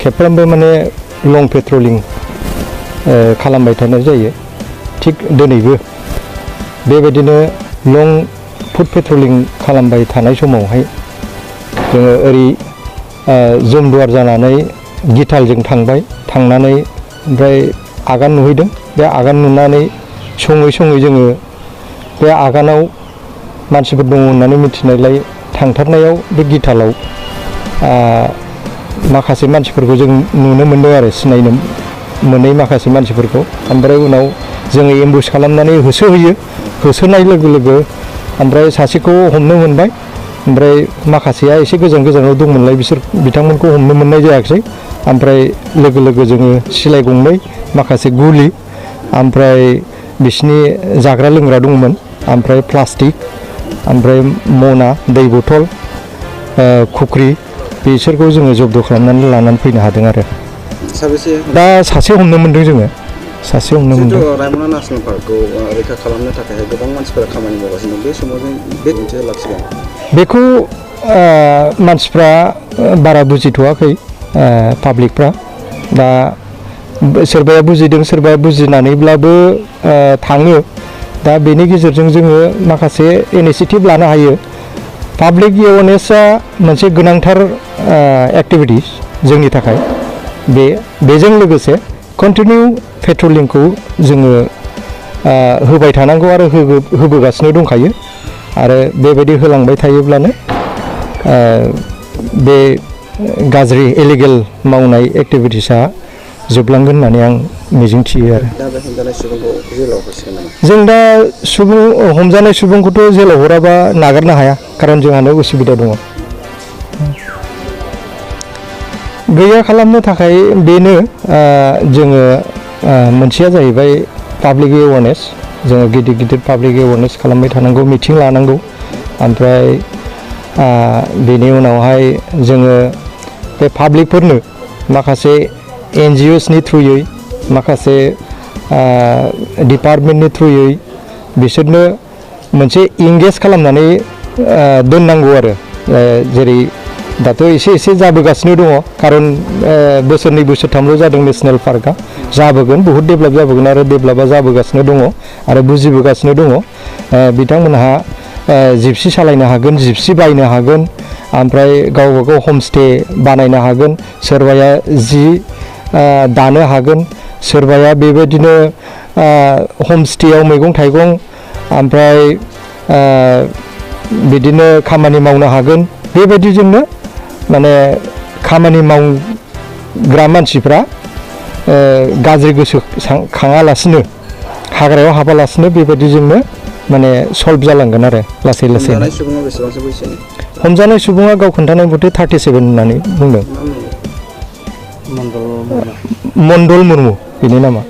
खेबफ्रोमबो माने लं पेट्रलिं खालामबाय थानाय जायो। थिग दिनैबो बेबायदिनो लं फुट पेट्रलिं खालामबाय थानाय समावहाय जोङो ओरै जमदुवार जानानै गितालजों थांनानै ओमफ्राय आगान नुहैदों। बे आगान नुनानै सङै जोङो बे आगानाव मानसिफोर दङ होननानै मिथिनायलाय थांथारनायाव बे गितालाव माखासे मानसिफोरखौ जों नुनो मोनदों आरो सिनायनो मोनै माखासे मानसिफोरखौ। ओमफ्राय उनाव जोङो एम्बुस खालामनानै होसोहैयो। होसोनाय लोगो लोगो ओमफ्राय सासेखौ हमनो मोनबाय। ओमफ्राय माखासेया एसे गोजानाव दंमोनलाय बिथांमोनखौ हमनो मोननाय जायाखिसै। ओमफ्राय लोगो जोङो सिलाइ गंनै माखासे गुलि ओमफ्राय बिसिनि जाग्रा लोंग्रा दंमोन। ओमफ्राय प्लास्टिक ओमफ्राय मना दै बथल खुख्रि बिसोरखौ जोङो जब्द खालामनानै लानानै फैनो हादों आरो। साबेसे दा सासे हमनो मोनदों जोङो। सासे हमनो मोनदों। रायमना नेसनेल पार्कखौ रैखा खालामनो थाखाय गोबां मानसिफोरा खामानि मावगासिनो दं। बे समाव जों बे मोनसे लाखिगोन बेखौ मानसिफ्रा बारा बुजिथ'वाखै पाब्लिकफ्रा। दा सोरबाया बुजिदों सोरबाया बुजिनानैब्लाबो थाङो। दा बेनि गेजेरजों जोङो माखासे इनिशिएटिभ लानो हायो। पाब्लिक एवेयारनेसआ मोनसे गोनांथार एक्टिभिटिस जोंनि थाखाय। बेजों लोगोसे कन्टिनिउ पेट्रलिंखौ जोङो होबाय थानांगौ आरो होबोगासिनो दंखायो। आरो बेबायदि होलांबाय थायोब्लानो बे गाज्रि इलिगेल मावनाय एक्टिभिटिसा जोबलांगोन होननानै आं मिजिंथियो आरो। जों दा हमजानाय सुबुंखौथ' जेलाव हराबा नागारनो हाया। खारन जोंहानो उसुबिदा दङ। गैया खालामनो थाखाय बेनो जोङो मोनसेया जाहैबाय पाब्लिक एवेयारनेस। जोङो गिदिर पाब्लिक एवेयारनेस खालामबाय थानांगौ, मिटिं लानांगौ। ओमफ्राय बेनि उनावहाय जोङो बे पाब्लिकफोरनो माखासे NGOsनि थ्रुयै माखासे डिपार्टमेन्टनि थ्रुयै बिसोरनो मोनसे इंगेज खालामनानै दोननांगौ आरो। जेरै दाथ' एसे जाबोगासिनो दङ। खारन बोसोरनै बोसोरथामल' जादों नेसनेल पार्कआ। जाबोगोन, बहुद डेभेलप जाबोगोन आरो डेभेलपआ जाबोगासिनो दङ आरो बुजिबोगासिनो दङ। बिथांमोनहा जिपसि सालायनो हागोन, जिपसि बायनो हागोन। ओमफ्राय गावबागाव हमस्टे बानायनो हागोन। सोरबाया जि दानो हागोन। सोरबाया बेबायदिनो हमस्टेयाव मैगं थाइगं ओमफ्राय बिदिनो खामानि मावनो हागोन। बेबायदिजोंनो माने खामानि मावग्रा मानसिफ्रा गाज्रि गोसो खाङालासिनो हाग्रायाव हाबालासिनो बेबायदिजोंनो माने सल्भ जालांगोन आरो लासै लासैनो। हमजानाय सुबुङा गाव खोन्थानाय मथे 37 होननानै बुंदों। मण्डल मुर्मु बेनि नामा।